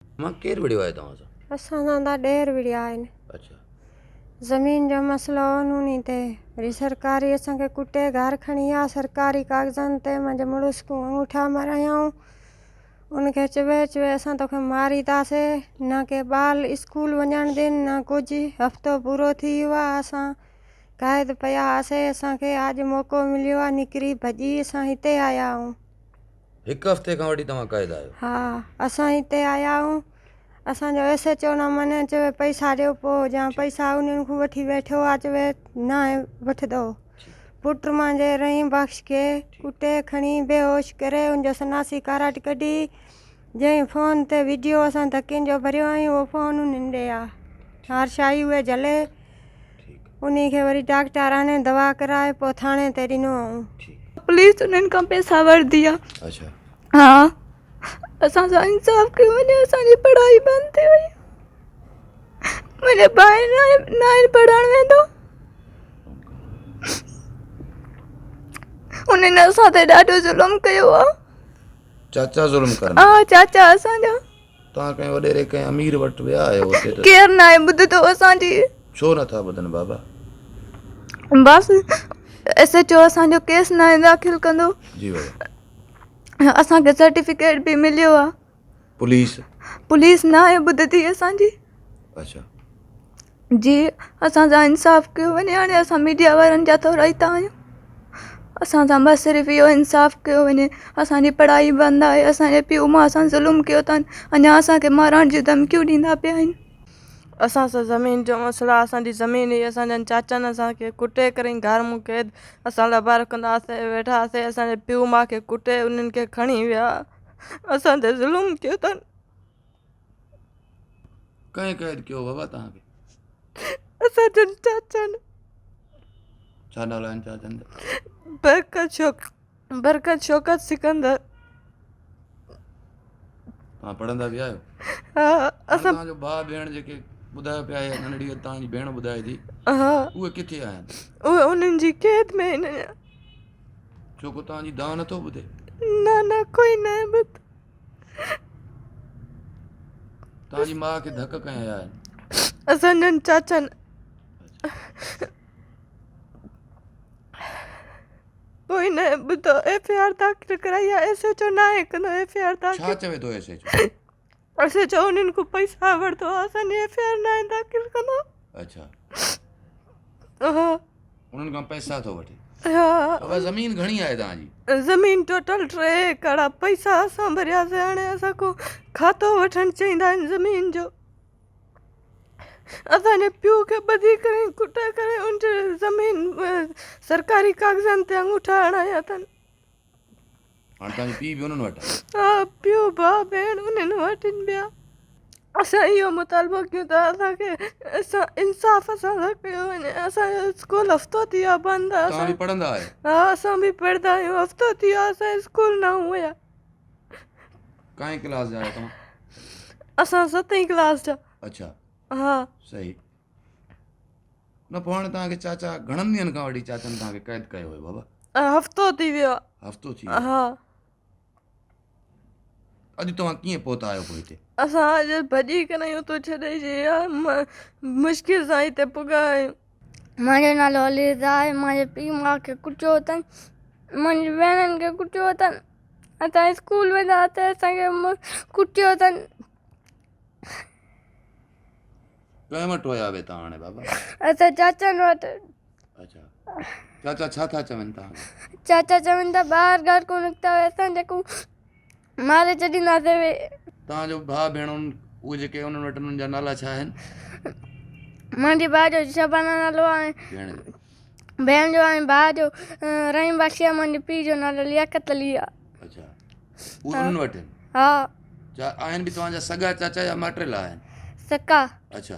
مان ڪير وڙهيو آهي توهان سان؟ اسان سان ته ڏير وڙهيا آهن. اڇا. زمين جو مسئلو هو انهي تي وري سرڪاري اسان کي ڪٽي گهر کڻي آيا سرڪاري ڪاغذن تي منهنجي مڙس کون انگوٺا مرايائون ان کي چوي چوي اسان توکي مارينداسي نه ڪي ٻال اسڪول وڃڻ ڏين نه ڪجهه هفتو پورو ٿي ويو آهي اسان قيد پيا هئاسي اسان کي اڄ موقعو مليو آهي نڪري ڀڄي اسان هتي آيا آهيون. هڪ هفتي کان وٺي توهان قيد آهيو. ها اسان هتي آيا آهيون اسان جو ايس ايچ او نه مڃي چوي پئسا ڏيو پوء جا پئسا انهن کان وٺي ويٺو آ چوي نه وٺندو پٽ مانجي رحيم بخش کي ڪٽي کڻي بيهوش ڪري ان جو شناسي ڪارڊ ڪڍي جنهن فون تي وڊيو اسان ڌڪين جو ڀريو آهيون اهو فون انهن ڏي آ هارشاهي اهي جهلي انهي کي وري ڊاڪٽر آڻي دوا ڪرائي پوء ٿاڻي تي ڏنو آئون. پوليس انهن کان پئسا ورتي آ. اڇا. ها اسان سان انصاف ڪيو وڃي اسان جي پڙهائي بند ٿي وئي منهنجو ڀاء ناهي پڙهڻ ويندو انهن اسان تي ڏاڍو ظلم ڪيو آ. چاچا ظلم ڪرن. ها چاچا اسان جا. توهان ڪنهن وڏيري ڪنهن امير وٽ ويا آهيو اتي ته. ڪير ناهي ٻڌندو اسان جي. ڇو نٿا ٻڌن بابا. بس ايس ايچ او اسان جو ڪيس ناهي داخل ڪندو. جي بابا. اسان کي سرٽيفڪيٽ به مليو آ. پوليس. پوليس ناهي ٻڌندي اسان جي. اڇا. جي اسان سان انصاف ڪيو وڃي هاڻي اسان ميڊيا وارن جا ٿورائتا آهيون اسان سان بس صرف اهو انصاف ڪيو وڃي اسان جي پڙهائي بند آهي اسان جي پيء ماء سان ظلم ڪيو اٿن اڃا اسان کي مارڻ جون ڌمڪيون ڏيندا پيا آهن. اسان سان زمين جو مسئلو آهي اسان جي زمين هئي اسان جن چاچن اسان کي ڪٽي ڪري گهر مون قيد اسان لڀا رکندا هئاسين ويٺا هئاسين اسان جي پيء ماء کي ڪٽي انهن کي کڻي ويا اسان تي ظلم ڪيو اٿن. ڪنهن قيد ڪيو بابا توهان کي؟ اسان جن چاچن. ڇا نالا آهن چاچن جا؟ برڪت شوڪ برڪت شوڪت سڪندر. توهان پڙهندا به آهيو؟ ها اسان توهان جو ڀاء ڀيڻ جيڪي ٻڌايو پيا آهي ننڍڙي توهان جي ڀيڻ ٻڌائي ٿي ها اهي ڪٿي آهن؟ اهي انهن جي قيد ۾ آهن اڃا. ڇو ڪو توهان جي دانهن نٿو ٻڌي؟ نه نه ڪوئي نه ٻڌ. توهان جي ماء کي ڌڪ ڪنهن هنيا آهن؟ اسان جن چاچن. ڪوئي نه ٻڌو ايف I R داخل ڪرائي آهي ايس ايچ او ناهي ڪندو ايف I R داخل. ڇا چوي ٿو S H O? S H O انهن کان پئسا ورتو آهي اسان جي ايف I R ناهي داخل ڪندو. اڇا. ها. انهن کان پئسا ٿو وٺي. ها. بابا زمين گهڻي آهي توهان جي؟ زمين ٽوٽل 3 ايڪڙ آهي پئسا اسان ڀرياسين هاڻي اسان کان کاتو وٺڻ چاهيندا آهن زمين جو. اسان جي پيء کي ٻڌي ڪري ڪٽي ڪري ان جي زمين سرڪاري ڪاغذن تي انگوٺا هڻايا اٿن. هاڻ توهان جو پيء به انهن وٽ آهي؟ ها پيء ڀاء ڀيڻ انهن وٽ آهن ٻيا. اسان اهو مطالبو ڪيون ٿا اسان کي انصاف اسان سان ڪيو وڃي اسان جو اسڪول هفتو ٿي ويو آهي بند آهي. توهان به پڙهندا آهيو؟ ها اسان به پڙهندا آهيون هفتو ٿي ويو آهي اسان اسڪول نه هيا. ڪائين ڪلاس جا آهيو توهان؟ اسان ستين ڪلاس جا. اڇا. ها. صحيح. نه پوء هاڻي توهان کي چاچا گهڻن ڏينهن کان وٺي چاچن توهان کي قيد ڪيو هيو بابا؟ هفتو ٿي ويو آهي. هفتو ٿي ويو. ها. اڄ توهان ڪيئن پهتا آهيو پوء هتي؟ اسان اڄ ڀڄي ڪري اتو ڇڏي جي مشڪل سان هتي پڳا آهيون. منهنجو نالو علي رضا آهي منهنجي پيء ماء کي ڪٽيو اٿن منهنجي ڀيڻن کي ڪٽيو اٿن اسان اسڪول ويندا هئاسين اسان کي ڪٽيو اٿن. ڪنهن وٽ هيا وي توهان هاڻي بابا؟ اسان چاچن وٽ. اڇا چاچا ڇا ٿا چون توهان کي؟ چاچا چون ٿا ٻاهر گهر ڪو نڪتا وي اسان جيڪو ماري ڇڏينداسين وي. توهان جو ڀاء ڀيڻ اهي جيڪي انهن وٽ انهن جا نالا ڇا آهن؟ منهنجي ڀاء جو شبانه نالو آهي. ڀيڻ جو؟ ڀيڻ جو ۽ ڀاء جو رحيم بخش آهي منهنجي پيء جو نالو لياقت علي آهي. اڇا اهي انهن وٽ آهن؟ ها. آهن به توهان جا سڳا چاچا يا ماٽيلا آهن؟ سڪا. اڇا.